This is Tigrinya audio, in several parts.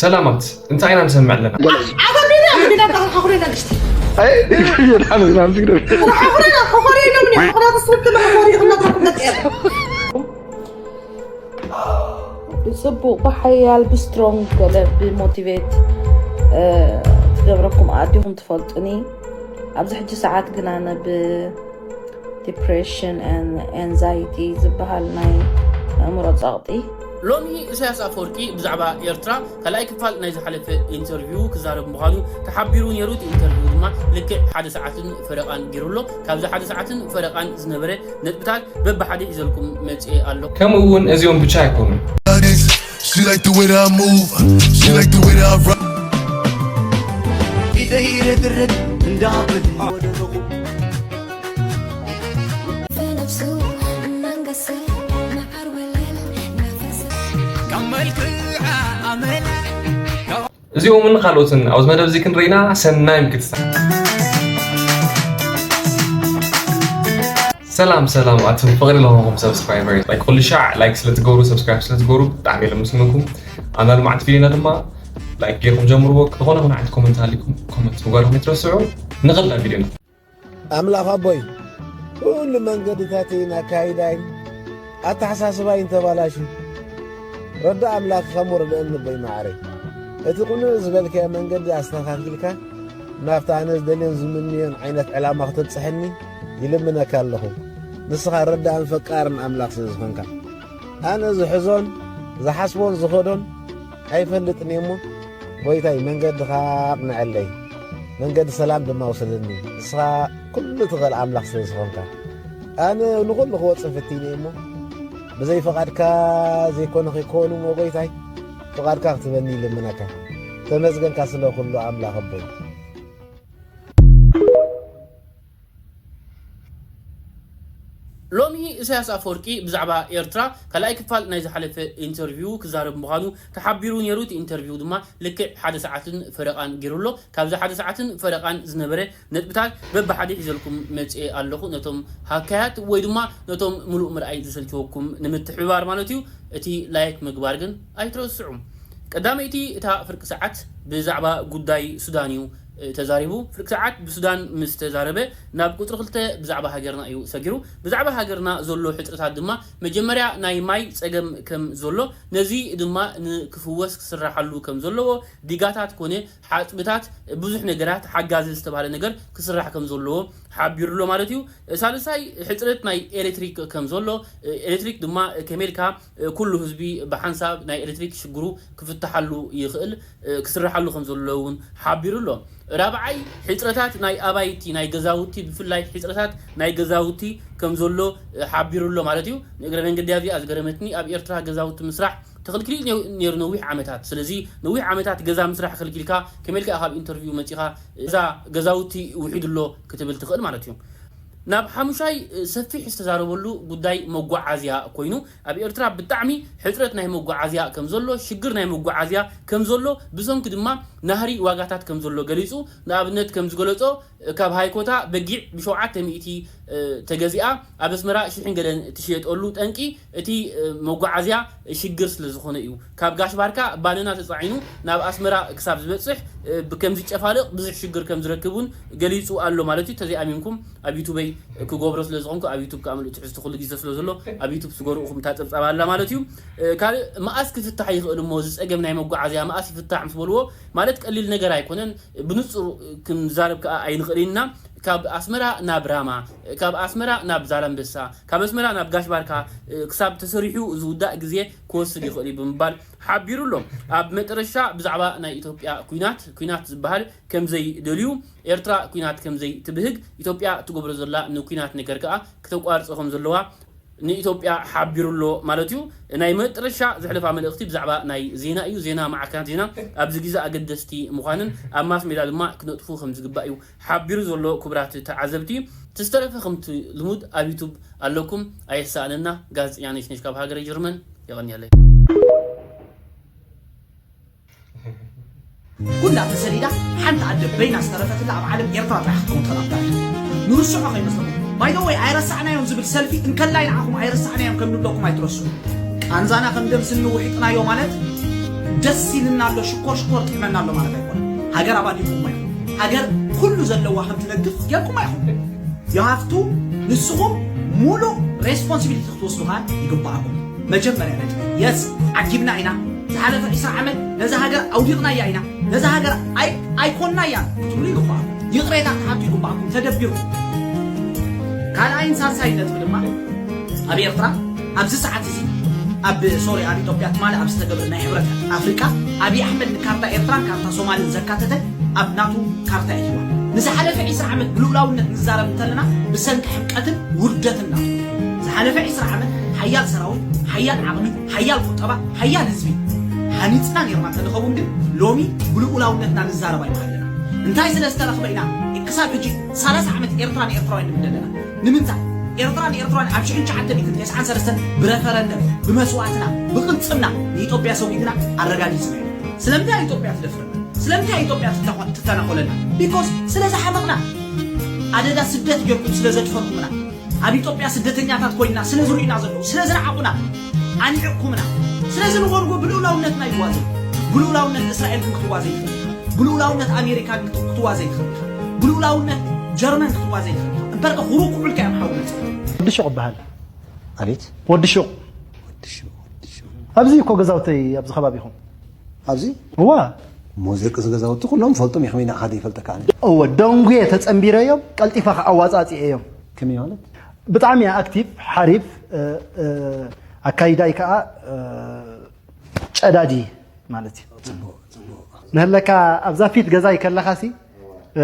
ሰላማት፣ እንታይ ኢና ንሰምዕ ኣለና? ዓገብ ዲና ዓገብ ዲና ተሓኹሬና ግሽቲ ተሓኹሬና ተኾሬ ኢሎም ኒ ተኾራ ተስርት ተሓኹሬ ኢሎም ተኾሬ ብፅቡቕ ብሓያል ብስትሮንግ ገለ ብሞቲቬት ትገብረኩም ኣዲኹም ትፈልጡኒ። ኣብዚ ሕጂ ሰዓት ግን ኣነ ብ ዲፕሬሽን ኤንዛይቲ ዝበሃል ናይ ኣእምሮ ጸቕጢ። ሎሚ ኢሳያስ ኣፈወርቂ ብዛዕባ ኤርትራ ካልኣይ ክፋል ናይ ዝሓለፈ ኢንተርቪው ክዛረብ ምዃኑ ተሓቢሩ ነይሩ። እቲ ኢንተርቪው ድማ ልክዕ ሓደ ሰዓትን ፈረቓን ገይሩ ኣሎ። ካብዚ ሓደ ሰዓትን ፈረቓን ዝነበረ ነጥብታት በብሓደ ሒዘልኩም መፅኤ ኣሎ። ከምኡ እውን እዚኦም ብቻ ኣይኮኑን። She like the way that I move. She like the way that I rock. እዚኦምን ካልኦትን ኣብዚ መደብ እዚ ክንርኢና ሰናይ ምክትታል። ሰላም ሰላም ኣቱም ፍቕሪ ለሆንኩም ሰብስክራይበር ላይክ ኩሉ ሻዕ ላይክ ስለትገብሩ ሰብስክራይብ ስለትገብሩ ብጣዕሚ እየ ለመስግነኩም። ኣና ልማዕት ቪዲዮና ድማ ላይክ ገይርኩም ጀምርዎ። ዝኾነ ይኹን ዓይነት ኮመንት ሃሊኩም ኮመንት ምግባርኩም ይትረስዑ። ንኽእል ናብ ቪዲዮና። ኣምላኽ ኣቦይ ኩሉ መንገድታተይን ኣካይዳይን ኣተሓሳስባይን ተባላሽዩ ረዳ ኣምላኽ ከም ወረደአን ልበይ መዓረይ እቲ ቅኑዕ ዝበልካዮ መንገዲ ኣስተኻኺልካ ናብቲ ኣነ ዝደልዮን ዝምንዮን ዓይነት ዕላማ ክተብፅሐኒ ይልምነካ ኣለኹ። ንስኻ ረዳእን ፈቃርን ኣምላኽ ስለ ዝኾንካ ኣነ ዝሕዞን ዝሓስቦን ዝኸዶን ኣይፈልጥን እየ እሞ ጎይታይ መንገድኻ ኣቕንዐለይ መንገዲ ሰላም ድማ ውሰደኒ። ንስኻ ኩሉ ትኽእል ኣምላኽ ስለ ዝኾንካ ኣነ ንኹሉ ክወፅእ ፈቲነ እየ እሞ ብዘይ ፍቓድካ ዘይኮነ ከይከውን እሞ ጎይታይ ፍቓድካ ክትበኒ ይልምነካ። ተመስገንካ ስለ ኩሉ ኣምላኽ ኣቦይ። ሎሚ ኢሳያስ ኣፈወርቂ ብዛዕባ ኤርትራ ካልኣይ ክፋል ናይ ዝሓለፈ ኢንተርቪው ክዛረብ ምዃኑ ተሓቢሩ ነይሩ። እቲ ኢንተርቪው ድማ ልክዕ ሓደ ሰዓትን ፈረቓን ገይሩ ኣሎ። ካብዚ ሓደ ሰዓትን ፈረቓን ዝነበረ ነጥብታት በብሓደ ሒዘልኩም መፅኤ ኣለኹ። ነቶም ሃካያት ወይ ድማ ነቶም ምሉእ ምርኣይ ዝሰልችወኩም ንምትሕብባር ማለት እዩ። እቲ ላይክ ምግባር ግን ኣይትረስዑ። ቀዳመይቲ እታ ፍርቂ ሰዓት ብዛዕባ ጉዳይ ሱዳን እዩ ተዛሪቡ። ፍርቂ ሰዓት ብሱዳን ምስ ተዛረበ ናብ ቁፅሪ ክልተ ብዛዕባ ሃገርና እዩ ሰጊሩ። ብዛዕባ ሃገርና ዘሎ ሕፅረታት ድማ መጀመርያ ናይ ማይ ፀገም ከም ዘሎ ነዚ ድማ ንክፍወስ ክስራሓሉ ከም ዘለዎ ዲጋታት ኮነ ሓፅብታት ብዙሕ ነገራት ሓጋዚ ዝተባሃለ ነገር ክስራሕ ከም ዘለዎ ሓቢሩ ኣሎ ማለት እዩ። ሳልሳይ ሕፅረት ናይ ኤሌክትሪክ ከም ዘሎ ኤሌክትሪክ ድማ ከመይ ኢልካ ኩሉ ህዝቢ ብሓንሳብ ናይ ኤሌክትሪክ ሽግሩ ክፍትሓሉ ይኽእል ክስርሓሉ ከም ዘሎ እውን ሓቢሩ ኣሎ። ራብዓይ ሕፅረታት ናይ ኣባይቲ ናይ ገዛውቲ ብፍላይ ሕፅረታት ናይ ገዛውቲ ከም ዘሎ ሓቢሩ ኣሎ ማለት እዩ። ንእግረ መንገዲ ኣብዚኣ ዝገረመትኒ ኣብ ኤርትራ ገዛውቲ ምስራሕ ተኽልኪል ነይሩ ነዊሕ ዓመታት። ስለዚ ነዊሕ ዓመታት ገዛ ምስራሕ ከልኪልካ ከመልካ ካብ ኢንተርቪው መፂኻ እዛ ገዛውቲ ውሒዱ ኣሎ ክትብል ትኽእል ማለት እዩ። ናብ ሓሙሻይ ሰፊሕ ዝተዛረበሉ ጉዳይ መጓዓዝያ ኮይኑ ኣብ ኤርትራ ብጣዕሚ ሕፅረት ናይ መጓዓዝያ ከም ዘሎ ሽግር ናይ መጓዓዝያ ከም ዘሎ ብሰንኪ ድማ ናህሪ ዋጋታት ከም ዘሎ ገሊፁ። ንኣብነት ከም ዝገለፆ ካብ ሃይኮታ በጊዕ ብሸውዓተ ሚእቲ ተገዚኣ ኣብ ኣስመራ ሽሕን ገለን ትሽየጠሉ ጠንቂ እቲ መጓዓዝያ ሽግር ስለ ዝኾነ እዩ። ካብ ጋሽ ባርካ ባነና ተፃዒኑ ናብ ኣስመራ ክሳብ ዝበፅሕ ብከምዚ ጨፋልቕ ብዙሕ ሽግር ከም ዝረክብ እውን ገሊፁ ኣሎ ማለት እዩ። ተዘይኣሚንኩም ኣብ ዩቱበይ ክገብሮ ስለ ዝኾንኩ ኣብ ዩቱብ ከዓ ምሉእ ትሕዝቲ ኩሉ ግዜ ስለ ዘሎ ኣብ ዩቱብ ስገርኡኹም እታ ፀብፃብ ኣላ ማለት እዩ። ካልእ መኣስ ክፍታሕ ይኽእል እሞ እዚ ፀገም ናይ መጓዓዝያ መኣስ ይፍታሕ ምስ በልዎ ማለት ቀሊል ነገር ኣይኮነን። ብንፁር ክንዛረብ ከዓ ኣይንኽእል ኢና። ካብ ኣስመራ ናብ ራማ ካብ ኣስመራ ናብ ዛላምበሳ ካብ ኣስመራ ናብ ጋሽ ባርካ ክሳብ ተሰሪሑ ዝውዳእ ግዜ ክወስድ ይኽእል እዩ ብምባል ሓቢሩ ኣሎ። ኣብ መጠረሻ ብዛዕባ ናይ ኢትዮጵያ ኩናት ኩናት ዝበሃል ከምዘይደልዩ ኤርትራ ኩናት ከምዘይትብህግ ኢትዮጵያ ትገብሮ ዘላ ንኩናት ነገር ከዓ ክተቋርጾ ከም ዘለዋ ንኢትዮጵያ ሓቢሩ ኣሎ ማለት እዩ። ናይ መጠረሻ ዘሕለፋ መልእኽቲ ብዛዕባ ናይ ዜና እዩ። ዜና ማዕከናት ዜና ኣብዚ ግዜ ኣገደስቲ ምዃንን ኣብ ማስ ሜዳ ድማ ክነጥፉ ከም ዝግባእ እዩ ሓቢሩ ዘሎ። ክቡራት ተዓዘብቲ ዝተረፈ ከምቲ ልሙድ ኣብ ዩቱብ ኣለኩም ኣየሳእነና። ጋዜጠኛ ነሽነሽ ካብ ሃገረ ጀርመን የቐንየለይ። ኩላ ተሰዲዳ ሓንቲ ኣደ በይና ዝተረፈትላ ኣብ ዓለም ኤርትራ ጥራሕ ክትከውን ትኽእል ኣብታ ንርሱዖ ከይመስለኩም ባይደወይ ኣይረሳዕናዮም ዝብል ሰልፊ እንከላይ ንዓኹም ኣይረሳዕናዮም ከም ንብለኩም ኣይትረስዑ ቃንዛና ከም ደም ስኒ ውሒጥናዮ ማለት ደስ ኢልና ኣሎ፣ ሽኮር ሽኮር ጥዕመና ኣሎ ማለት ኣይኮነ። ሃገር ኣባዲኹም ኣይኹም። ሃገር ኩሉ ዘለዋ ከም ትነግፍ ጌርኩም ኣይኹም። You have to ንስኹም ሙሉእ ሬስፖንሲቢሊቲ ክትወስዱ ከዓ ይግባኣኩም። መጀመርያ ነጥቢ የስ ዓጊብና ኢና። ዝሓለፈ ዒስራ ዓመት ነዛ ሃገር ኣውዲቕናያ ኢና። ነዛ ሃገር ኣይ ኣይኮንናያን ክትብሉ ይግባኣኩም። ይቕሬታ ክትሓቱ ይግባኣኩም። ተደቢርኩም ካልኣይን ሳልሳይን ነጥቢ ድማ ኣብ ኤርትራ ኣብዚ ሰዓት እዚ ኣብ ሶሪ ኣብ ኢትዮጵያ ትማሊ ኣብ ዝተገብረ ናይ ሕብረት ኣፍሪቃ ኣብይ ኣሕመድ ንካርታ ኤርትራን ካርታ ሶማልን ዘካተተ ኣብ ናቱ ካርታ የትዋ። ንዝሓለፈ ዒስራ ዓመት ብልኡላውነት ንዛረብ እንተለና ብሰንኪ ሕምቀትን ውርደትን ናቱ። ዝሓለፈ ዒስራ ዓመት ሓያል ሰራዊት፣ ሓያል ዓቕሚ፣ ሓያል ቁጠባ፣ ሓያል ህዝቢ ሃኒፅና ኔርና እንተንኸውን ግን ሎሚ ብልኡላውነትና ንዛረብ ኣይምሃለና። እንታይ ስለ ዝተረኽበ ኢና ክሳብ ሕጂ ሰላሳ ዓመት ኤርትራ ንኤርትራውያን ንብል ዘለና? ንምንታይ? ኤርትራ ንኤርትራውያን ኣብ ሽሕን ትሽዓተ ሚእትን ተስዓን ሰለስተን ብረፈረንደም፣ ብመስዋእትና፣ ብቕልጽምና ንኢትዮጵያ ሰጒግና ኣረጋጊጽና ኢና። ስለምንታይ ኢትዮጵያ ትደፍረና? ስለምንታይ ኢትዮጵያ ትተኾ-፣ ትተናኾለና? ቢኮዝ ስለ ዝሓመቕና። ኣደዳ ስደት ጌርኩም ስለ ዘድፈርኩምና። ኣብ ኢትዮጵያ ስደተኛታት ኮይና ስለ ዝርእዩና ዘለዉ፣ ስለ ዝነዓቑና፣ ኣንዒቕኩምና። ስለዚ ንጎንጎ ብልኡላውነትና ይዋዘ። ብልኡላውነት እስራኤል ግን ክትዋዘ ይኽእል ኢኻ። ብልኡላውነት ኣሜሪካ ግን ክትዋዘ ይኽእል ኢኻ። ብልኡላውነት ጀርመን ክትዋዘ ይኽእል ኢኻ። እምበርከ ኩሩ ኩዑልካ እዮም ሓው መጽእ። ወዲ ሹቕ እበሃል። ኣቤት። ወዲ ሹቕ። ወዲ ሹቕ፣ ወዲ ሹቕ። ኣብዚ እኮ ገዛውተይ ኣብዚ ከባቢኹም። ኣብዚ? እዋ። እሞ ዘቅስ ገዛውቲ ኩሎም ፈልጦም እዮም፣ ከመይ ንዓኻ ዘይፈልጠካ ኣነ? እወ፣ ደንጉየ ተጸንቢረዮም፣ ቀልጢፈ ከኣ ኣዋጻጺኤዮም። ከመይ ማለት? ብጣዕሚ እያ ኣክቲቭ፣ ሓሪፍ፣ እ፣ እ፣ ኣካይዳይ ከኣ፣ እ፣ ጨዳዲ ማለት እዩ። ጽቡቕ፣ ጽቡቕ። ንህለካ ኣብዛ ፊት ገዛይ ከለኻሲ፣ እ፣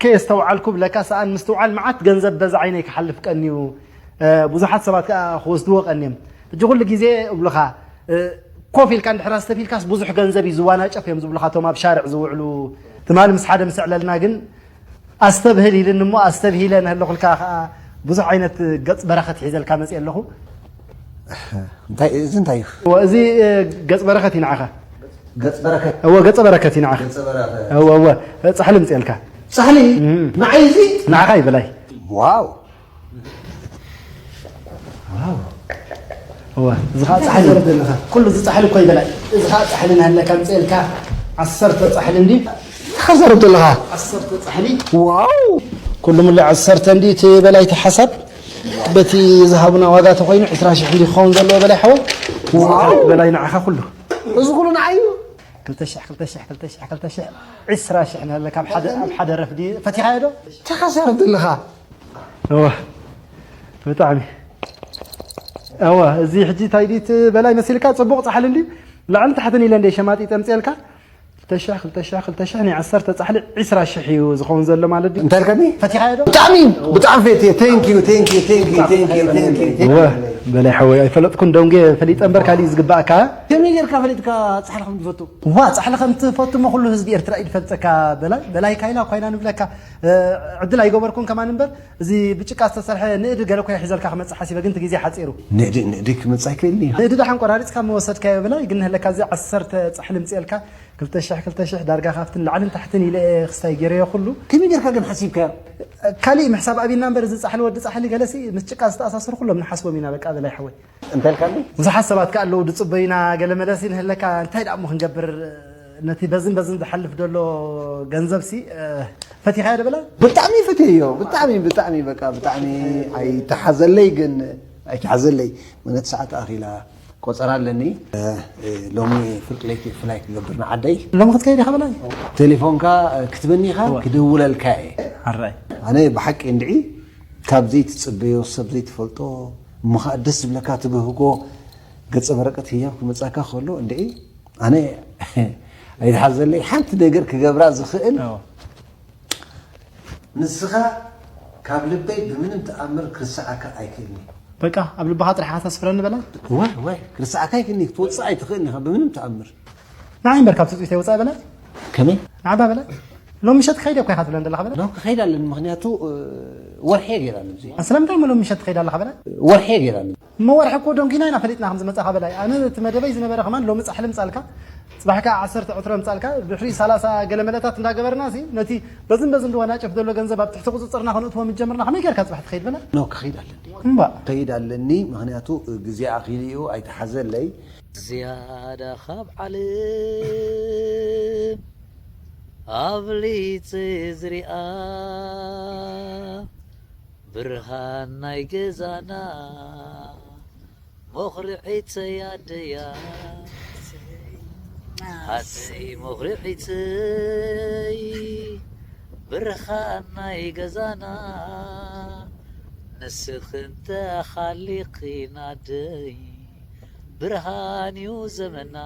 ከየስተውዓልኩ ብለካ ሰኣን ምስትውዓል መዓት ገንዘብ በዛ ዓይነይ ክሓልፍ ቀንዩ፣ እ፣ ብዙሓት ሰባት ከኣ ክወስድዎ ቀንዮም። ሕጂ ኩሉ ግዜ እብሉኻ፣ እ፣ ኮፍ ኢልካ እንድሕር ኣስተፊልካስ ብዙሕ ገንዘብ እዩ ዝዋናጨፍ እዮም ዝብሉኻ እቶም ኣብ ሻርዕ ዝውዕሉ። ትማሊ ምስ ሓደ ምስ ዕለልና ግን ኣስተብህል ኢልኒ እሞ ኣስተብሂለ ንህለኹልካ ከኣ ብዙሕ ዓይነት ገጽ በረኸት ሒዘልካ መጽየ ኣለኹ። እንታይ፣ እዚ እንታይ እዩ? እወ፣ እዚ፣ እ፣ ገጽ በረኸት እዩ ንዓኻ። ገጽ በረከት? እወ፣ ገጸ በረከት እዩ ንዓኻ። ገጸ በረከት። እወ፣ እወ፣ ጻሕሊ ምጽኤልካ። ጻሕሊ? እም። ንዓይ እዚ? ንዓኻ እዩ በላይ። ዋው። ዋው። እወ፣ እዚ ኸኣ ጻሕሊ። ዘረብ ዘለኻ። ኩሉ እዚ ጻሕሊ እኮ እዩ በላይ። እዚ ኸኣ ጻሕሊ ንሃለካ ምጽኤልካ። ዓሰርተ ጻሕሊ እንዲ። እንታይ ዘረብ ዘለኻ? ዓሰርተ ጻሕሊ። ዋው። ኩሉ ሙሉ ዓሰርተ እንዲ እቲ በላይ እቲ ሓሳብ። በቲ ዝሃቡና ዋጋ ተኾይኑ ዕስራ ሽሕ እንዲ ክኸውን ዘለዎ በላይ ሓወይ። ዋው። በላይ ንዓኻ ኩሉ። እዚ ኩሉ ንዓይ እዩ? ክልተ ሽሕ፣ ክልተ ሽሕ፣ ክልተ ሽሕ፣ ክልተ ሽሕ፣ ዕስራ ሽሕ ንሃለካ ኣብ ሓደ፣ ኣብ ሓደ ረፍዲ ፈቲኻዮ ዶ? እንታይ ዘረብ ዘለኻ? እወ፣ ብጣዕሚ። እወ፣ እዚ ሕጂ እንታይ ድዩ እቲ በላይ መሲልካ? ጽቡቕ ጻሕሊ እንድዩ። ላዕልን ታሕትን ኢለ እንደ ሸማጢጠ ምጽኤልካ። ክልተ ሽሕ፣ ክልተ ሽሕ፣ ክልተ ሽሕ ናይ ዓሰርተ ጻሕሊ ዕስራ ሽሕ እዩ ዝኸውን ዘሎ ማለት ድዩ? እንታይ ኢልካኒ? ፈቲኻዮ ዶ? ብጣዕሚ፣ ብጣዕሚ ፈትየ። Thank you, thank you, thank you, thank you, thank you, thank you. እወ፣ በላይ ሓወይ፣ ኣይፈለጥኩን ደንጉየ ፈሊጠ እምበር ካሊእ እዩ ዝግባኣካ። ከመይ ጌርካ ፈሊጥካ ጻሕሊ ከም ትፈቱ? ዋ፣ ጻሕሊ ከም ትፈቱ እሞ ኩሉ ህዝቢ ኤርትራ እዩ ዝፈልጠካ በላይ። በላይ ካይላ እኳ ኢና ንብለካ። እ፣ ዕድል ኣይገበርኩን ከማን እምበር፣ እዚ ብጭቃ ዝተሰርሐ ንእዲ ገለ እኮ እየ ሒዘልካ ክመጽእ ሓሲበ፣ ግን እቲ ግዜ ሓጺሩ። ንእዲ፣ ንእዲ ክመጽእ ኣይክእልን እዩ። ንእዲ ደሓን ቆራሪጽካ መወሰድካዮ በላይ፣ ግን ንህለካ እዚ ዓሰርተ ጻሕሊ ምጽኤልካ፣ ክልተ ሽሕ፣ ክልተ ሽሕ ዳርጋ ካብትን ላዕልን ታሕትን ኢለ እየ ክስታይ ገይረዮ ኩሉ። ከመይ ጌርካ ግን ሓሲብካዮ? ካሊእ ምሕሳብ ኣብና እምበር፣ እዚ ጻሕሊ ወዲ ጻሕሊ ገለሲ ምስ ጭቃ ዝተኣሳሰሩ ኩሎም ንሓስቦም ኢና፣ በቃ በላይ ሓወይ። እንታይ ኢልካኒ? ብዙሓት ሰባት ከ ኣለዉ ዝጽበዩና፣ ገለ መለሲ ንህለካ፣ እንታይ ደኣ እሞ ክንገብር፣ ነቲ በዝን በዝን ዝሓልፍ ዘሎ ገንዘብሲ፣ እ፣ ፈቲኻዮ ዶ በላ? ብጣዕሚ ፈትየዮ፣ ብጣዕሚ፣ ብጣዕሚ፣ በቃ፣ ብጣዕሚ ኣይተሓዘለይ፣ ግን ኣይተሓዘለይ። ምነት ሰዓት ኣኺላ ቆጸራ ኣለኒ። እ፣ እ፣ ሎሚ ፍርቂ ለይቲ ፍላይ ክገብር ንዓደይ። ሎሚ ክትከይድ ኢኻ በላይ? ቴሌፎንካ፣ እ፣ ክትበኒ ኢኻ፣ እወ። ክድውለልካ እየ። ኣራይ። ኣነ ብሓቂ እንድዒ ካብ ዘይትጽበዮ ሰብ ዘይትፈልጦ እሞ ኸኣ ደስ ዝብለካ ትብህጎ ገጸ በረቀት ህያብ ክመጻካ ከሎ እንድዒ ኣነ ኣይትሓዘለይ ሓንቲ ነገር ክገብራ ዝኽእል እወ። ንስኻ ካብ ልበይ ብምንም ተኣምር ክርስዓካ ኣይክእልኒ። በቃ ኣብ ልብኻ ጥራሕ ኢኻ ተስፍረኒ በላ። ወይ፣ ወይ፣ ክርስዓካ ኣይክእልኒ፣ ክትወጽእ ኣይትኽእልኒ ኢኻ ብምንም ተኣምር። ንዓይ እምበር ካብ ትጽቢተይ ወጻኢ በላ። ከመይ? ንዓባ በላ። ሎሚ ምሸት ክኸይድ እኮ ኢኻ ትብለን ዘለኻ በላ። ሎ ክኸይድ ኣለኒ፣ ምኽንያቱ፣ እ፣ ወርሒ እየ ገይራ ኣለዚ። ስለምንታይ እሞ ሎሚ ምሸት ትኸይድ ኣለኻ በላ? ወርሒ እየ ገይራ ኣለዚ። እሞ ወርሒ እኮ ደንጊና ኢና ፈሊጥና ከም ዝመጻኻ በላይ። ኣነ እቲ መደበይ ዝነበረ ከማን ሎሚ ጻሕሊ ምጻልካ፣ ጽባሕ ከኣ ዓሰርተ ዕትሮ ምጻልካ፣ ድሕሪ ሰላሳ ገለ መለታት እንዳገበርና ሲ፣ ነቲ በዝን በዝን ዝወናጨፍ ዘሎ ገንዘብ ኣብ ትሕቲ ቁጽጽርና ከነእትዎ ምጀመርና፣ ከመይ ጌርካ ጽባሕ ትኸይድ በላ? ኖ፣ ክኸይድ ኣለኒ። እምባ። ክኸይድ ኣለኒ፣ ምኽንያቱ ግዜ ኣኺሉ እዩ፣ ኣይተሓዘለይ። ዝያዳ ካብ ዓለም ኣብሊፀ ዝሪኣ ብርሃን ናይ ገዛና መኹርዒተይ ኣደያ ኣደይ መኹርዒተይ ብርሃን ናይ ገዛና ንስኽን ተኻሊኽን ኣደይ ብርሃን እዩ ዘመና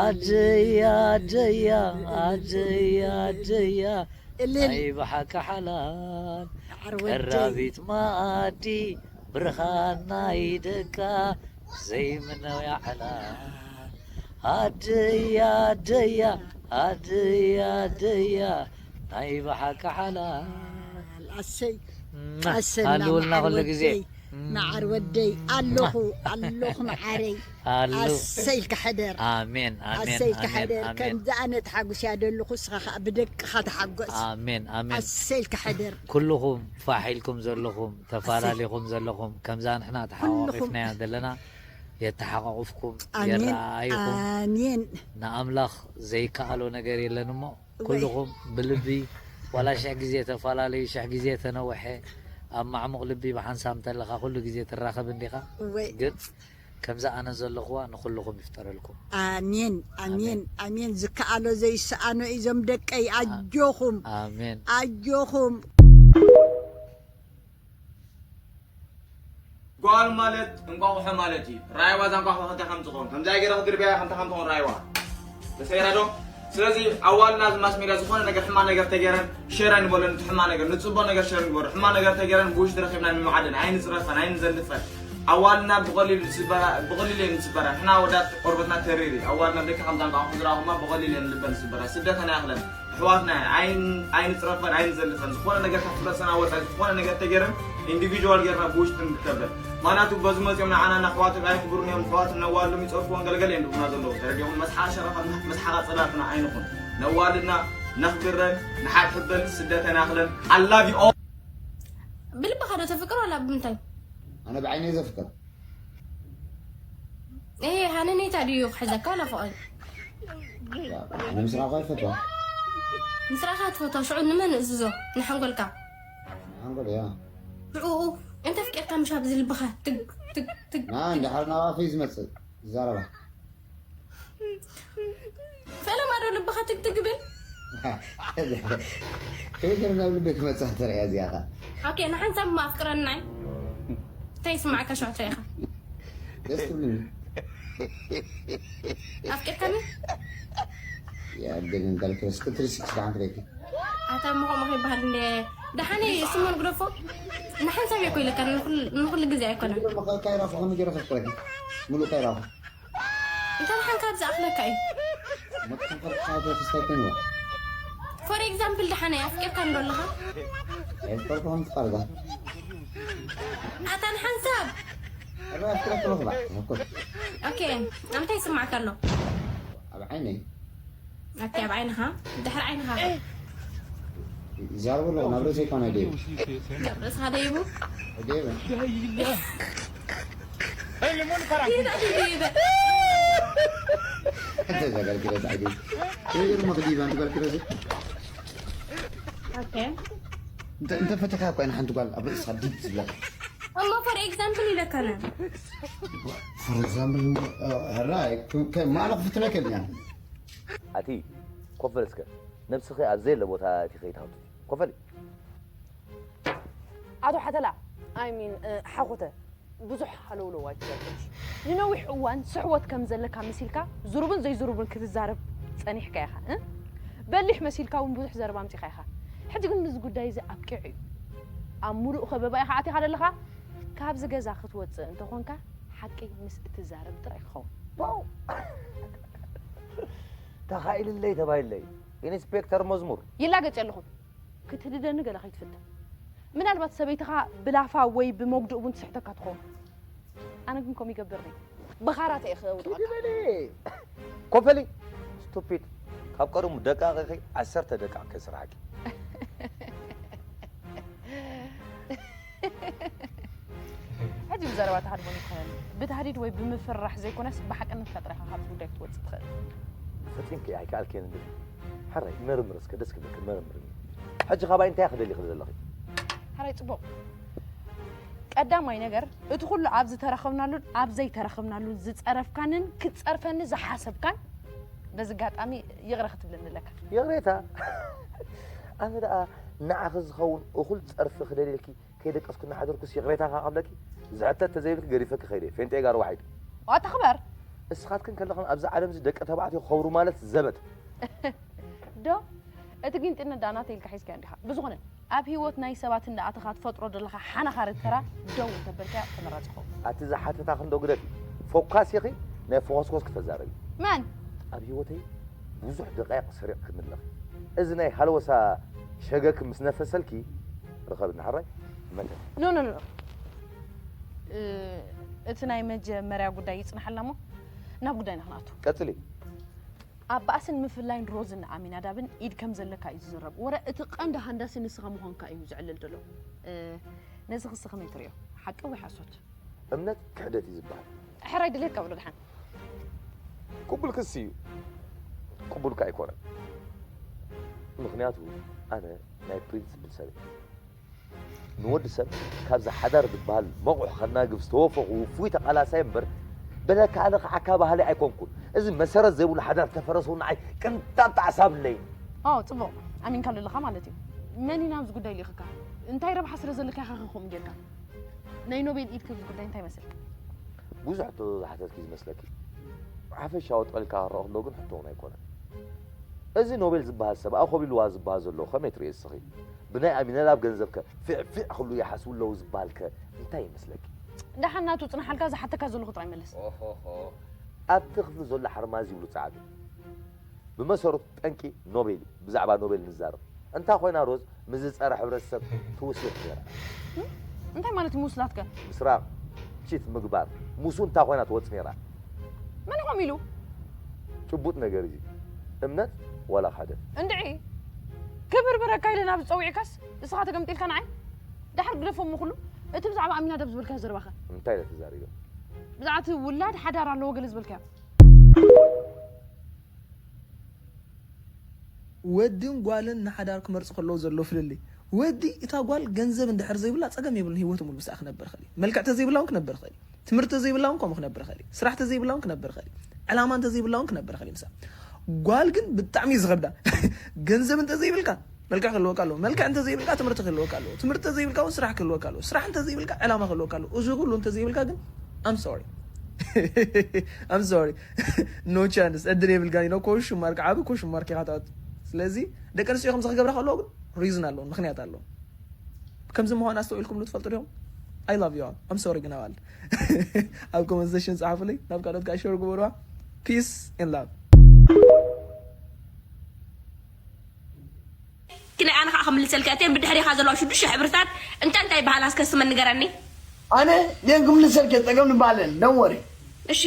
ኣደያ ኣደያ ኣደያ ኣደያ እልል ናይ ብሓቂ ሓላል ዓር ወደይ ቀራቢት መኣዲ ብርሃን ናይ ደቃ ዘይምነው ያዕላል ኣደያ ኣደያ ኣደያ ኣደያ ናይ ብሓቂ ሓላል ኣሰይ ኣሰና ሃልውልና መዓር ኩሉ ግዜ ወደይ መዓር ወደይ ኣለኹ ኣለኹ መዓረይ ኣሉ ኣሰይ ኢልካ ሕደር ኣሜን ኣሜን ኣሰይ ኢልካ ኣሜን ሕደር ኣሜን ከምዚ ኣነ ተሓጉስ እያ ደለኹ እስኻ ከዓ ብደቅኻ ተሓጎስ ኣሜን ኣሜን ኣሰይ ኢልካ ሕደር ኩልኹም ፋሕ ኢልኩም ዘለኹም ተፈላለኹም ዘለኹም ከምዛ ንሕና ኩልኹም ተሓቋቂፍናያ ዘለና የተሓቋቁፍኩም ኣሜን የረኣይኹም ኣሜን ንኣምላኽ ዘይከኣሎ ነገር የለን እሞ ወይ ኩልኹም ብልቢ ዋላ ሽሕ ግዜ ተፈላለዩ ሽሕ ግዜ ተነውሐ ኣብ ማዕሙቕ ልቢ ብሓንሳብ እንተለኻ ኩሉ ግዜ ትራኸብ እንዲኻ እወይ ግን ከምዛ ኣነ ዘለኹዋ ንኹልኹም ይፍጠረልኩም ኣሜን ኣሜን ኣሜን ዝከኣሎ ዘይሰኣኖ እዩ ዞም ደቀይ ኣጆኹም ኣሜን ኣጆኹም ጓል ማለት እንቋቑሖ ማለት እዩ። ራይዋ እዛ እንቋቑሖ ከምታ ከም ትኸውን ከምዚኣ ገይረ ክድርብያ ከምታ ከም ትኸውን ራይዋ ተሰይራ ዶ? ስለዚ ኣዋልና እዚ ማስ ሜድያ ዝኾነ ነገር ሕማቕ ነገር ተገይረን ሸር ኣይንበለን እቲ ሕማቕ ነገር ንፅቡቕ ነገር ሸር ንግበሮ ሕማቕ ነገር ተገይረን ብውሽጢ ረኺብና ንምዓደን ኣይንፅረፈን ኣይንዘልፈን ኣዋልና ብቐሊሉ ዝስበራ ብቐሊሉ እየን ዝስበራ ንሕና ኣወዳት ቆርበትና ተሪር እዩ ኣዋልና ደቂ ከምዛ እንቋቑሖ ዝረኣኹማ ብቐሊሉ እየን ልበን ዝስበራ ስደተን ኣይኣኽለን ኣሕዋትና ኣይንፅረፈን ኣይንዘልፈን ዝኾነ ነገር ካብ ክብረተሰብና ወፃኢ ዝኾነ ነገር ተገይረን ኢንዲቪጁዋል ገይርና ብውሽጢ ንርከበን ማናቱ በዚ መፂኦም ንዓና እናሕዋቱ ኣይክብሩን እዮም ኣሕዋቱ ነዋሎም ይፀርፍዎን ገለገለ እዮም ዝብሉና ዘለዉ ተረዲኹም መስሓ ሸረፋ መስሓ ቀፀላትና ኣይንኹን ነዋልድና ነኽብረን ንሓድሕበን ስደተን ኣኽለን ኣላቪ ብልብኻ ዶ ተፍቅር ዋላ ብምንታይ ኣነ ብዓይነ ዘፍቅር ይሄ ሃነኔታ ድዩ ክሕዘካ ናፍቆይ ንምስራቋ ይፈትዋ ምስራኻ ትፈትዋ ሽዑ ንመን እዝዞ ንሓንጎልካ ሓንጎል እያ ሽዑኡ እንተ ፍቂርካ ምሽ ኣብዚ ልብኻ ትግ ትግ ትግ ና እንድሓር ናብ ኣፈይ ዝመፅእ ዝዛረባ ፈለማ ዶ ልብኻ ትግ ትግ ብል ከይገር ናብ ልበይ ክመፅእ ተረያ እዚኣኻ ኦኬ ንሓንሳብ እሞ ኣፍቅረናይ እንታይ ይስማዓካ ሽዑ እንታይ ኢኻ ደስ ትብልኒ ኣፍቂርካኒ ያደግን ካልክረስ ክትሪ ስክስ ዳን ክረኪ ኣታ እሞ ከምኡ ከይበሃል እንደ ደሓነይ ስሞን ግደፎ ንሓንሳብ እየ እኮ ኢለካ ንኹል- ንኹሉ ግዜ ኣይኮነን ካይራፉ ከመይ ገይረ ከፍቅረኪ ሙሉእ ካይራፉ እንታይ ደሓን ካብ ዝኣኽለካ እዩ መጥፎ ከርካ ተስታይ ኮይኑ ፎር ኤግዛምፕል ደሓነይ ኣፍቂርካ እንዶ ኣለኻ የፍቅርኩም ፍቃርጋ ኣታ ንሓንሳብ ኣረ ኣፍቅረክ ለኽባ ተኮር ኦኬ ኣምታይ ይስማዕካ ኣሎ ኣብ ዓይነይ ኣቲ ኣብ ዓይንኻ ድሕሪ ዓይንኻ ይዛረቡ ኣለኹ ናብ ርእሰይ ኮነ ደዩ ናብ ርእስኻ ደይቡ ደይበ ይበል ይበል ተዘጋጅ ክለት ኣይደይ ይገርማ ክዲባ ንትበል ክረዚ ኦኬ እንተ ፈቲኻ እኳ ኢና ሓንቲ ጓል ኣብ ርእስኻ ዲብ ዝብለካ እሞ ፎር ኤግዛምፕል ኢለካነ ፎር ኤግዛምፕል ራይ ማዕረ ክፍትነከል እያ ኣቲ ኮፍ በል እስከ ነብስኺ ኣብ ዘየለ ቦታ እቲ ከይትሃቱ ኮፍ በል ኣቶ ሓተላ ኣይ ሚን ሓኾተ ብዙሕ ሃለውለው ኣይትበል ሕጂ ንነዊሕ እዋን ስሕወት ከም ዘለካ መሲልካ ዝሩብን ዘይዝሩብን ክትዛረብ ጸኒሕካ ኢኻ እ በሊሕ መሲልካ እውን ብዙሕ ዘረባ ኣምጺኻ ኢኻ ሕጂ ግን እዚ ጉዳይ እዚ ኣብቂዑ እዩ ኣብ ሙሉእ ከበባ ኢኻ ኣቲኻ ዘለኻ ካብዚ ገዛ ክትወጽእ እንተኾንካ ሓቂ ምስ እትዛረብ ጥራይ ክኸውን ተኻኢልለይ ተባሂለይ ኢንስፔክተር መዝሙር ይላገጽ ኣለኹም ክትህድደኒ ገለ ከይትፍትን ምናልባት ሰበይትኻ ብላፋ ወይ ብመጉድእ እውን ትስሕተካ ትኸውን ኣነ ግን ከምኡ ይገብር ነይ ብኻራተ እየ ክውጥቐካ ኮፈሊ ስቱፒድ ካብ ቀደሙ ደቃቂኺ ዓሰርተ ደቃቕ ከይስራሓኪ እዚ ብዘረባ ተሃድሞን ይኮነን፣ ብታህዲድ ወይ ብምፍርራሕ ዘይኮነስ ብሓቅነት ኢኻ ጥራይ ኢኻ ካብዚ ጉዳይ ክትወጽእ ትኽእል። ፈጺምኪ ኣይከኣልክን እንዲ። ሕራይ መርምር እስከ ደስ ክብለኪ መርምር። ሕጂ ካባይ እንታይ ክደሊ ክል ዘለኺ? ሕራይ ጽቡቕ። ቀዳማይ ነገር እቲ ኩሉ ኣብ ዝተረኸብናሉን ኣብ ዘይተረኸብናሉን ዝጸረፍካንን ክትጸርፈኒ ዝሓሰብካን በዚ ኣጋጣሚ ይቕረ ክትብለኒ ኣለካ። ይቕሬታ ኣነ ደኣ ንዓኺ ዝኸውን እኹል ጸርፊ ክደልየልኪ ከይደቀስኩ እናሓደርኩስ ይቕሬታ ከቐብለኪ ዝሕተት ተዘይብልኪ ገዲፈኪ ከይደ ፌንጤ ጋር ዋሒድ። ዋታ ክበር። እስኻትክን ከለኽን ኣብዚ ዓለም እዚ ደቂ ተባዕትዮ ክኸብሩ ማለት ዘበት። ዶ እቲ ጊንጢነት ደኣ ናተይ ኢልካ ሒዝካዮ እንዲኻ። ብዝኾነ ኣብ ህይወት ናይ ሰባት እንዳኣተኻ ትፈጥሮ ዘለኻ ሓናኻሪ ተራ ደው እንተበልካዮ ተመራጺ ይኸውን። ኣቲ ዝሓተታኽን ዶ ግደፊ። ፎካስ ኢኺ ናይ ፎኾስኮስ ክተዛረቢ። መን? ኣብ ህይወተይ ብዙሕ ደቃይቕ ሰሪቕክኒ ኣለኺ። እዚ ናይ ሃለወሳ ሸገክ ምስ ነፈሰልኪ ርኸብኒ ሓራይ መተ። No no no. እቲ ናይ መጀመርያ ጉዳይ ይጽናሓልና እሞ ናብ ጉዳይና ክንኣቱ። ቀጽሊ። ኣብ ባእስን ምፍላይን ሮዝን ኣሚናዳብን ኢድ ከም ዘለካ እዩ ዝዝረብ። ወረ እቲ ቀንዲ ሃንዳሲ ንስኻ ምዃንካ እዩ ዝዕልል ዘሎ። ነዚ ክሲ ከመይ ትርእዮ? ሓቂ ወይ ሓሶት? እምነት ክሕደት እዩ ዝበሃል። ሕራይ ድሌትካ በሎ ደሓን። ቅቡል ክሲ እዩ። ቅቡል ከ ኣይኮነን። ምኽንያቱ ኣነ ናይ ፕሪንስፕል ሰብ እየ። ንወዲ ሰብ ካብዚ ሓዳር ዝበሃል መቑሕ ከናግፍ ዝተወፈኹ ውፉይ ተቓላሳይ እምበር በለካ ኣነ ክዓካ ባህሊ ኣይኮንኩን። እዚ መሰረት ዘይብሉ ሓዳር ተፈረሰው ንዓይ ቅንጣብ ጣዕሳ ኣብለይን። ኦ ጽቡቕ ኣሚንካሉ ኣለኻ ማለት እዩ። መን ኢና ኣብዚ ጉዳይ ልኢኽካ? እንታይ ረብሓ ስለ ዘለካ ኢኻ ከምኡ ጌርካ? ናይ ኖቤል ኢድ ከብዚ ጉዳይ እንታይ ይመስል? ብዙሕ ሕቶ ዝሓተትኪ ዝመስለኪ። ሓፈሻዊ ጠቕሊልካ ክረኦ ከለኹ ግን ሕቶ እውን ኣይኮነን። እዚ ኖቤል ዝበሃል ሰብ ኣኾቢልዋ ዝበሃል ዘሎ ከመይ ትርእዮ እስኺ? ብናይ ኣሚነዳብ ገንዘብ ከ ፊዕ ፊዕ ክብሉ ይሓስቡ ኣለዉ ዝበሃል ከ እንታይ ይመስለኪ? ደሓን ናቱ ጽንሓልካ ዝሓተካ ዘለኹ ጥራይ መልስ። ኦሆሆ። ኣብቲ ክፍሊ ዘሎ ሓርማዝ ይብሉ ጻዕዱ። ብመሰረቱ ጠንቂ ኖቤል እዩ። ብዛዕባ ኖቤል ንዛረብ እንታ ኮይና ሮዝ ምስ ዝጸረ ሕብረተሰብ ትውስልት ነይራ። እንታይ ማለት ምስላትከ? ምስራቕ ቺት ምግባር ሙሱ እንታ ኮይና ትወጽ ነይራ። መን ኢኹም ኢሉ? ጭቡጥ ነገር እዩ። እምነት ዋላ ሓደ። እንድዒ ክብርብረካ ኢለ ናብ ዝጸውዒካስ እስኻ ተገምጢልካ ንዓይ? ዳሕር ግደፎ እሞ ኩሉ እቲ ብዛዕባ ኣሚናዳብ ዝበልካዮ ዘረባኸ? እንታይ ኢለ ተዛሪበ? ብዛዕባ እቲ ውላድ ሓዳር ኣለዎ ገለ ዝበልካዮ። ወድን ጓልን ንሓዳር ክመርጹ ከለዉ ዘሎ ፍልልይ፣ ወዲ እታ ጓል ገንዘብ እንድሕር ዘይብላ ጸገም የብሉን፣ ህይወቱ ሙሉ ምስኣ ክነብር ይኽእል እዩ። መልክዕ ተዘይብላ እውን ክነብር ይኽእል እዩ። ትምህርቲ ተዘይብላ እውን ከምኡ ክነብር ይኽእል እዩ። ስራሕ ተዘይብላ እውን ክነብር ይኽእል እዩ። ዕላማ እንተዘይብላ እውን ክነብር ይኽእል እዩ ምስኣ። ጓል ግን ብጣዕሚ እዩ ዝኸብዳ። ገንዘብ እንተዘይብልካ መልክዕ ክህልወካ ኣለዎ። መልክዕ እንተዘይብልካ ትምህርቲ ክህልወካ ኣለዎ። ትምህርቲ እንተዘይብልካ እውን ስራሕ ክህልወካ ኣለዎ። ስራሕ እንተዘይብልካ ዕላማ ክህልወካ ኣለዎ። እዚ ኩሉ እንተዘይብልካ ግን I'm sorry. I'm sorry. No chance. ዕድል የብልካን ኢሎ ኮሹ ማርክ ዓቢ ኮሹ ማርክ ኢኻ ትኣቱ። ስለዚ ደቂ ኣንስትዮ ከምዚ ክገብራ ከለዎ ግን ሪዝን ኣለዎ፣ ምኽንያት ኣለዎ። ከምዚ ምዃን ኣስተውዒልኩምሉ ትፈልጡ ዲኹም? I love you all. I'm sorry ግን ኣባል ኣብ ኮመንት ሴክሽን ጸሓፉለይ፣ ናብ ካልኦት ከዓ ሸር ግበሩዋ። Peace and love. ግን ኣነ ከዓ ክምልሰልካ እተን ብድሕሪኻ ዘለዋ ሽዱሽተ ሕብርታት እንታይ እንታይ ይበሃላ እስከ ስመን ንገረኒ። ኣነ ሌን ክምልሰልከ ጸገም ንባለን don't worry። እሺ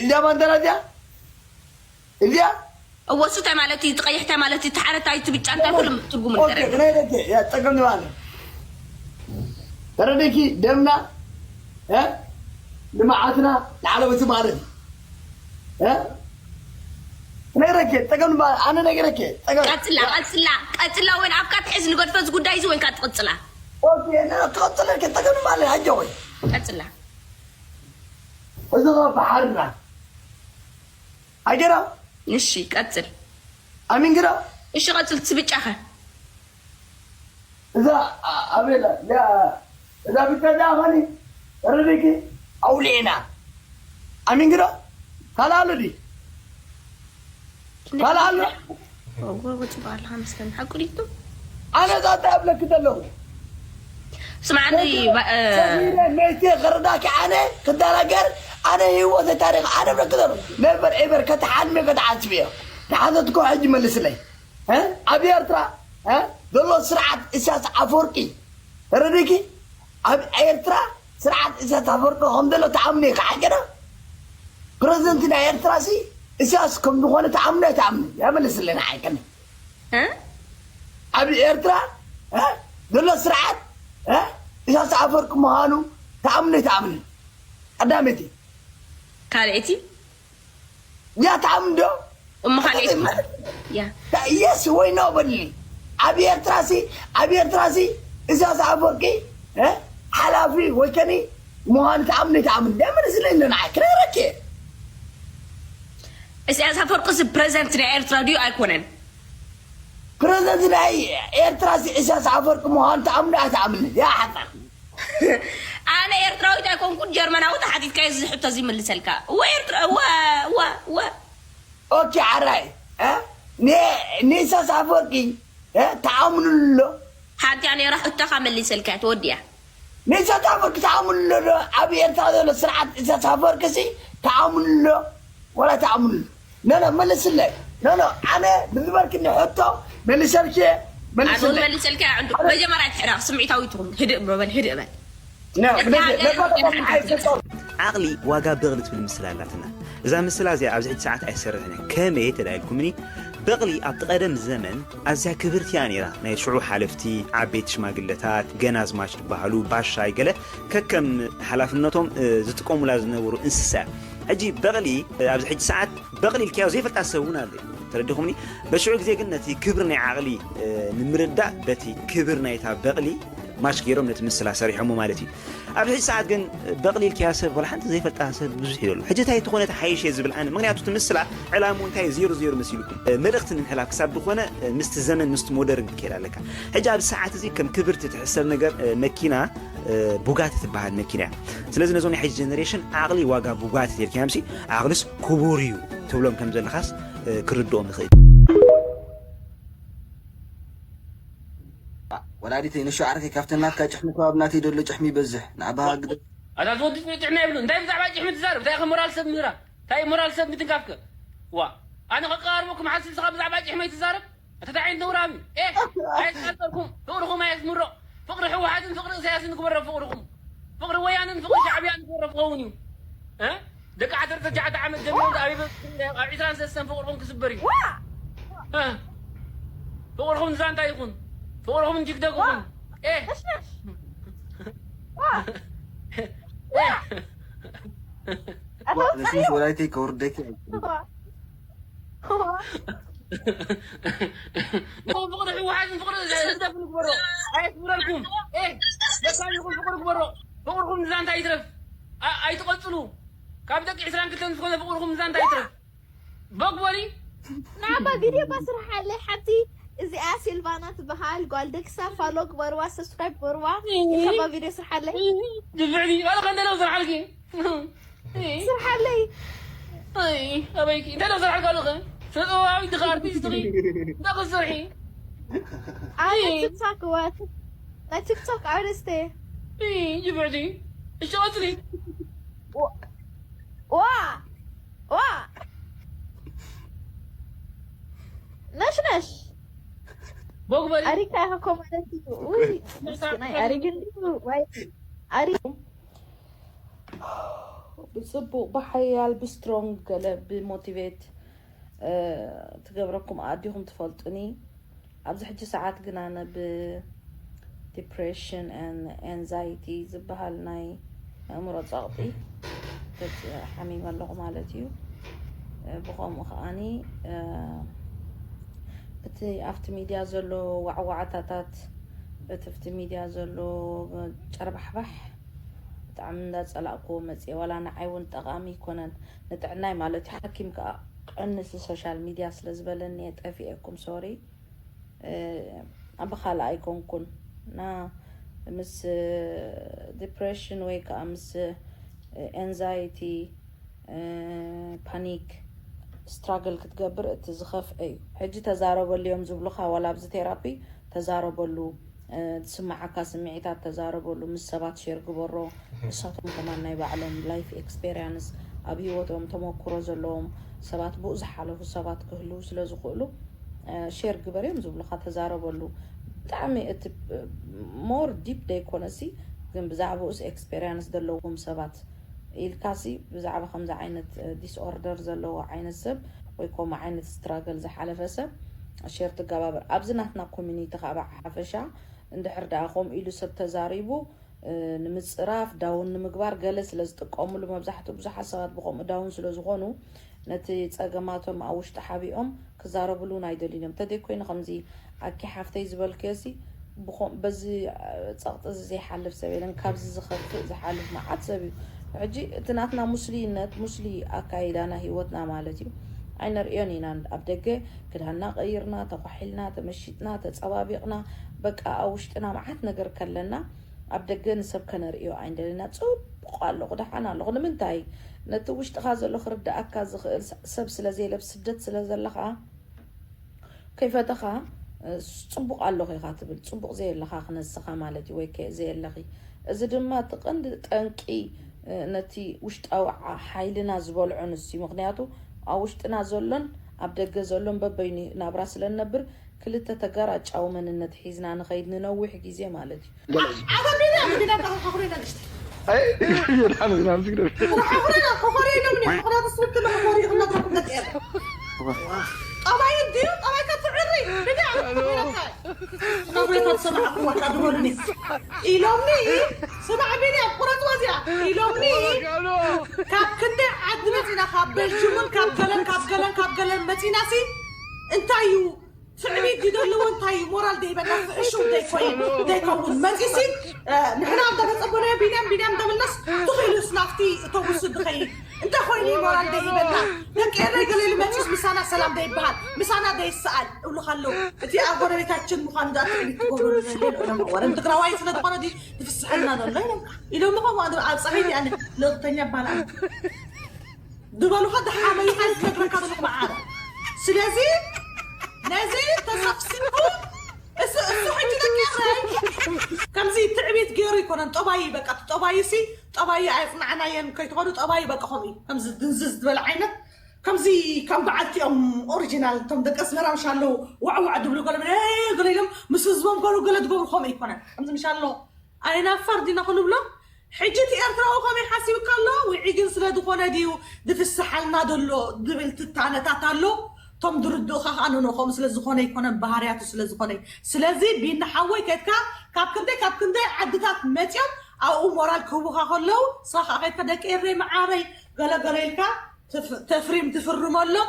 እዛ ባንደራ እዚኣ እዚኣ እወ እሱ እንታይ ማለት እዩ? እቲ ቀይሕ እንታይ ማለት እዩ? እቲ ሓረ እንታይ እዩ? እቲ ብጫ እንታይ ኩሉ ትርጉሙ ንገረኒ። ክነግረኪ እያ ጸገም ንባለን ተረዲእኪ ደምና እ ንመዓትና ንዓለመቲ ማለት እዩ። እ ነግረኪ ጸገም እባ ኣነ ነግረኪ ጸገም ቀጽላ ቀጽላ ቀጽላ ወይን ኣብካ ትሕዝ ንገድፈ እዚ ጉዳይ እዚ ወይንካ ትቕጽላ ኦኬ ክቕጽለልኪ ጸገም እባ ኣለ ሓጀወይ ቀጽላ እዚ ባሕርና ኣገራ እሺ ቀጽል ኣሚንግራ እሺ ቀጽል ትስብጫኸ እዛ ኣቤላ እዛ ብቻ እዛ ኸኒ ረዲኪ ኣውሊዕና ኣሚንግዶ ካልኣሉ ዲ ካልኣሉ ወጽባ ኣለኻ መስለኒ ሓቁ ዲቱ ኣነ እዛ እንታይ ኣብለኪ ዘለኹ ስማዕኒ ሰሚረ መይቴ ክረዳኪ ኣነ ክደናገር ኣነ ህይወተ ታሪክ ኣነ ብለኪ ዘሎ ነበር ኤበር ከተሓልሚ ከተሓስብዮ ተሓተትኮ ሕጂ መልስለይ ኣብ ኤርትራ ዘሎ ስርዓት ኢሳያስ ኣፈወርቂ ተረዲእኪ ኣብ ኤርትራ ስርዓት ኢሳያስ ኣፈወርቂ ከም ዘሎ ትኣምኒ ኢኺ ሓቂ ዶ ፕረዚደንት ናይ ኤርትራ ሲ ኢሳያስ ከም ዝኾነ ትኣምኒ ኣይትኣምኒ ያመልስለና ሓቂ ኣብ ኤርትራ ዘሎ ስርዓት ኢሳያስ ኣፈወርቂ ምዃኑ ተኣምኒ ተኣምኒ ቀዳመይቲ ካልኣይቲ ያ ተኣምኒ ዶ እሞ ካልኣይቲ ያ የስ ወይ ኖ በልኒ። ኣብ ኤርትራሲ ኣብ ኤርትራሲ ኢሳያስ ኣፈወርቂ እ? ሓላፊ ወይ ከኒ ምዃኑ ተኣምኒ ተኣምኒ ደምን ስለኒ ንዓይ ክነግረኪ ኢሳያስ ኣፈወርቅስ ፕሬዚደንት ናይ ኤርትራ ድዩ ኣይኮነን? ፕሬዚደንት ናይ ኤርትራሲ ኢሳያስ ኣፈወርቂ ምዃኑ ተኣምኒ ኣይተኣምኒ ያ ሓፃር ኣነ ኤርትራዊት ኣይኮንኩን ጀርመናዊ ተሓቲትካዮ እዚ ሕቶ እዚ ይምልሰልካ። እወ ኤርትራ እወ እወ እወ ኦኬ ዓራይ እ? ኒ- ንኢሳያስ ኣፈወርቂ እ? ተኣምኑሎ ሓንቲ እያ ነይራ ሕቶኻ መሊሰልካ እያ ተወዲያ። ንኢሳያስ ኣፈወርቂ ተኣምኑሎ ዶ ኣብ ኤርትራ ዘሎ ስርዓት ኢሳያስ ኣፈወርቂ ሲ ተኣምኑሎ ወላ ተኣምኑሎ ኖኖ መልስለይ ኖኖ ኣነ ብዝበልክኒ ሕቶ መልሰልኪ ኣነ እውን መሊሰልካ እያ ዕንዱ መጀመርያ ትሕረቕ ስምዒታዊ ትኹን ህድእ በል ህድእ በል ነባተቶም ኣይሰጠው ዓቕሊ ዋጋ በቕሊ ትብል ምስላ ኣላትና። እዛ ምስላ እዚኣ ኣብዚ ሕጂ ሰዓት ኣይሰርሕን እያ። ከመይ ተዳኢልኩምኒ? በቕሊ ኣብቲ ቀደም ዘመን ኣዝያ ክብርቲ እያ ነይራ። ናይ ሽዑ ሓለፍቲ፣ ዓበይቲ ሽማግለታት፣ ገናዝማች ዝበሃሉ፣ ባሻይ ገለ ከከም ሓላፍነቶም እ፣ ዝጥቀሙላ ዝነበሩ እንስሳ እያ። ሕጂ በቕሊ እ፣ ኣብዚ ሕጂ ሰዓት በቕሊ ኢልካዮ ዘይፈልጣ ሰብ እውን ኣሎ። ተረዲኹምኒ? በሽዑ ግዜ ግን ነቲ ክብሪ ናይ ዓቕሊ እ፣ ንምርዳእ በቲ ክብር ናይታ በቕሊ ማች ገይሮም ነቲ ምስላ ሰሪሖሞ ማለት እዩ። ኣብ ሕጂ ሰዓት ግን በቕሊ ኢልካያ ሰብ ዋላ ሓንቲ ዘይፈልጣ ሰብ ብዙሕ እዩ ዘሎ። ሕጂ እንታይ ተኾነ ተሓይሽ እየ ዝብል ኣነ። ምክንያቱ እቲ ምስላ ዕላሙ እንታይ ዜሮ ዜሮ መሲሉኩም። መልእኽቲ ንምሕላፍ ክሳብ ዝኾነ ምስቲ ዘመን ምስቲ ሞደርን ክትከይድ ኣለካ። ሕጂ ኣብ ሰዓት እዚ ከም ክብርቲ ትሕሰብ ነገር መኪና ቡጋቲ ትበሃል መኪና እያ። ስለዚ ነዞም ናይ ሕጂ ጀነሬሽን ዓቕሊ ዋጋ ቡጋቲ ተልካዮም ሲ ዓቕልስ ክቡር እዩ ትብሎም ከም ዘለኻስ ክርድኦም ይኽእል። ወላዲተይ ንሹ ዓርከይ ካብተን ናትካ ጭሕሚ ከባቢ ናተይ ደሎ ጭሕሚ ይበዝሕ ንኣባሃ ግደ ኣታ ዝወዲ ጭሕሚ የብሉ እንታይ ብዛዕባ ጭሕሚ ትዛረብ እንታይ ከ ሞራል ሰብ ምህራ እንታይ ሞራል ሰብ ምትንካፍከ ዋ ኣነ ከቀራርበኩም ሓስብ ስኻ ብዛዕባ ጭሕመይ ትዛረብ ኣታ እንታይ ዓይነት ነውራም ኤ ኣየስቀልኩም ፍቅርኹም ኣየስምሮ ፍቅሪ ህወሓትን ፍቅሪ ኢሳያስን ንግበሮ ፍቅርኹም ፍቅሪ ወያንን ፍቅሪ ሻዕብያን ንግበሮ ክኸውን እዩ እ ደቂ ዓሰርተ ትሽዓተ ዓመት ጀሚሮም ኣብ ዒስራን ሰለስተን ፍቅርኹም ክስበር እዩ እ ፍቅርኹም ንዛንታ ይኹን ፍቅርኹም ንጅግደግኹም ኤ ወላይተይ ከውርደኪ ፍቅሪ ህወሓት ፍቅሪ ህግደፍ ንግበሮ ኣየስምረልኩም ደካሚኹም ፍቅሪ ግበሮ ፍቅርኹም ንዛንታ ይትረፍ ኣይትቐፅሉ ካብ ደቂ ዕስራን ክልተን ዝኾነ ፍቅርኹም ንዛንታ ይትረፍ በግበሪ ንዓባ ቪድዮ ባ ስርሓለይ ሓንቲ እዚኣ ሲልቫና ትበሃል ጓል ደግሳ ፋሎ ግበርዋ ሰብስክራይብ ግበርዋ ከባ ቪድዮ ስርሓለይ ድፍዕኒ ኣነ ከንደለው ስርሓልኪ ስርሓለይ ኣበይኪ እንታይ ዶ ስራሕ ካልኸ ስነጥበባዊ ድኻ ኣርቲስት ኺ እንታይ ክትሰርሒ ኣነ ቲክቶክ ወት ናይ ቲክቶክ ኣርቲስት ይብዕዲ እሺ ቀፅሊ ዋ ዋ ነሽነሽ ቦግበሪ ኣሪካ ኢኻ ኮ ማለት እዩ ውይ ምስኪናይ ኣሪግ እንዲሁ ዋይ ኣሪግ ብፅቡቕ ብሓያል ብስትሮንግ ገለ ብሞቲቬት ትገብረኩም ኣዲኹም ትፈልጡኒ ኣብዚ ሕጂ ሰዓት ግን ኣነ ብዲፕሬሽን ኤንዛይቲ ዝበሃል ናይ ኣእምሮ ፀቕጢ ሓሚመ ኣለኹ ማለት እዩ ብኸምኡ ከዓኒ እቲ ኣብቲ ሚድያ ዘሎ ዋዕዋዕታታት እቲ ኣብቲ ሚድያ ዘሎ ጨርባሕባሕ ብጣዕሚ እንዳፀላእኩዎ መፅየ ዋላ ንዓይ እውን ጠቓሚ ይኮነን ንጥዕናይ ማለት እዩ ሓኪም ከዓ ቀንሲ ሶሻል ሚድያ ስለ ዝበለኒ እየ ጠፊኤኩም ሶሪ ብኻልእ ኣይኮንኩን እና ምስ ዲፕሬሽን ወይ ከዓ ምስ ኤንዛይቲ ፓኒክ ስትራግል ክትገብር እቲ ዝኸፍአ እዩ ሕጂ ተዛረበሉ እዮም ዝብሉካ ዋላ ኣብዚ ቴራፒ ተዛረበሉ ዝስማዓካ ስምዒታት ተዛረበሉ ምስ ሰባት ሼር ግበሮ ንሳቶም ከማን ናይ ባዕሎም ላይፍ ኤክስፔሪንስ ኣብ ሂወቶም ተመክሮ ዘለዎም ሰባት ብኡ ዝሓለፉ ሰባት ክህልው ስለ ዝኽእሉ ሼር ግበር እዮም ዝብሉካ ተዛረበሉ ብጣዕሚ እቲ ሞር ዲፕ ደይኮነሲ ግን ብዛዕባኡስ ኤክስፔሪንስ ዘለዎም ሰባት ኢልካሲ ብዛዕባ ከምዚ ዓይነት ዲስኦርደር ዘለዎ ዓይነት ሰብ ወይ ከምኡ ዓይነት ስትራገል ዝሓለፈ ሰብ ሼር ትገባበር ኣብዚ ናትና ኮሚኒቲ ከዓ ብሓፈሻ እንድሕር ደኣ ከምኡ ኢሉ ሰብ ተዛሪቡ ንምፅራፍ ዳውን ንምግባር ገለ ስለ ዝጥቀምሉ መብዛሕትኡ ብዙሓት ሰባት ብኸምኡ ዳውን ስለ ዝኾኑ ነቲ ፀገማቶም ኣብ ውሽጢ ሓቢኦም ክዛረብሉ እውን ኣይደልዩን እዮም። እንተደይኮይኑ ከምዚ ኣኪ ሓፍተይ ዝበልክዮ ሲ ብኾ- በዚ እ፣ ፀቕጢ እዚ ዘይሓልፍ ሰብ የለን። ካብዚ ዝኸፍእ ዝሓልፍ መዓት ሰብ እዩ። ሕጂ እቲ ናትና ሙስሊነት ሙስሊ ኣካይዳና ህይወትና ማለት እዩ ኣይነርእዮን ኢና። ኣብ ደገ ክዳንና ቀይርና ተኳሒልና ተመሺጥና ተፀባቢቕና በቃ ኣብ ውሽጥና መዓት ነገር ከለና ኣብ ደገ ንሰብ ከነርእዮ ኣይንደልና። ጽቡቕ ኣለኹ፣ ደሓን ኣለኹ። ንምንታይ? ነቲ ውሽጥኻ ዘሎ ክርድኣካ ዝኽእል ስ- ሰብ ስለ ዘየለ፣ ኣብ ስደት ስለ ዘለኻ፣ ከይፈተኻ እ፣ ጽቡቕ ኣለኹ ኢኻ ትብል። ጽቡቕ ዘየለኻ ክነስኻ ማለት እዩ፣ ወይ ከ ዘየለኺ። እዚ ድማ እቲ ቀንዲ ጠንቂ እ፣ ነቲ ውሽጣዊ ዓ- ሓይልና ዝበልዖ ንሱ እዩ። ምኽንያቱ ኣብ ውሽጥና ዘሎን ኣብ ደገ ዘሎን በበይኑ ናብራ ስለ ንነብር ክልተ ተጋራጫዊ መንነት ሒዝና ንኸይድ ንነዊሕ ግዜ ማለት እዩ። ኣታ ቢንያም ቢንያም ኣታ ሓኹሬና ንሽቲ ኣይ የድሓን ዝናብ ዝግደፍ ሓኹሬና ኮኾሬ ኢሎም ኒ ኮኾሬ ስብት ለኮሪ እናትረኩም ደቀ ጠባይ እንድዩ ጠባይ ከትዕሪ ቢንያም ናብሬታት ሰማዕኩዋ ካድበሉኒ ኢሎምኒ ስማዕ ቢንያም ቁረጽ ወዚያ ኢሎምኒ ካብ ክንደይ ዓዲ መፂና ካብ ቤልጅምን ካብ ገለን ካብ ገለን ካብ ገለን መፂና ሲ እንታይ እዩ ትዕቢት ይደልዎ እንታይ እዩ ሞራል ደይበና ፍሕሹም ደይኮይን ደይከውን መፂሲ ንሕና እንተተፀበናዮ ቢንያም ቢንያም ደብልናስ ትኽእሉስ ናብቲ እተውስ ድኸይድ እንታይ ኮይኑ እዩ ሞራል ደይበና ደቂ ኤረይ ገለ ኢሉ መፂስ ምሳና ሰላም ደይበሃል ምሳና ደይሰኣል እብሉ ከለዉ እቲ ኣብ ጎረቤታችን ምዃኑ ዳ ትዕቢት ትገብሩ ወረን ትግራዋይ ስለ ዝኾነ ድዩ ትፍስሐልና ዘሎ ኢሎም ኢሎም ምኾኑ ኣብ ፀፈይቲ ኣነ ለውጥተኛ ይባላል ዝበሉኻ ደሓመይኻ ዝነግረካ ዘለኹ መዓረ ስለዚ ነዚ ተሰፍሲፉ እሱ እሱ ሕጂ ደቂ ኤረይ ከምዚ ትዕቢት ገይሩ ይኮነን ጠባይ በቃ ጠባይ ሲ ጠባይ ኣይፅናዕናየን ከይትኾኑ ጠባይ በቃ ከምኡ እዩ ከምዚ ድንዝዝ ዝበለ ዓይነት ከምዚ ከም በዓልቲኦም ኦሪጂናል እቶም ደቂ ኣስመራ ምሽ ኣለዉ ዋዕዋዕ ድብሉ ገለ ገለ ኢሎም ምስ ህዝቦም ገሉ ገለ ድገብሩ ከምኡ ይኮነን ከምዚ ምሽ ኣሎ ኣይናፋር ዲና ክንብሎ ሕጂ እቲ ኤርትራዊ ከመይ ሓሲብካ ኣሎ ውዒግን ስለ ዝኾነ ድዩ ድፍስሓልና ደሎ ድብል ትታነታት ኣሎ እቶም ድርድኡኻ ከዓ ነኖኸም ስለ ዝኾነ ይኮነን ባህርያቱ ስለ ዝኾነ እዩ ስለዚ ቢኒ ሓወይ ከድካ ካብ ክንደይ ካብ ክንደይ ዓድታት መፅኦም ኣብኡ ሞራል ክህቡኻ ከለዉ ንስኻ ከዓ ከድካ ደቂ ኤረይ መዓረይ ገለገለ ኢልካ ተፍሪም ትፍርመሎም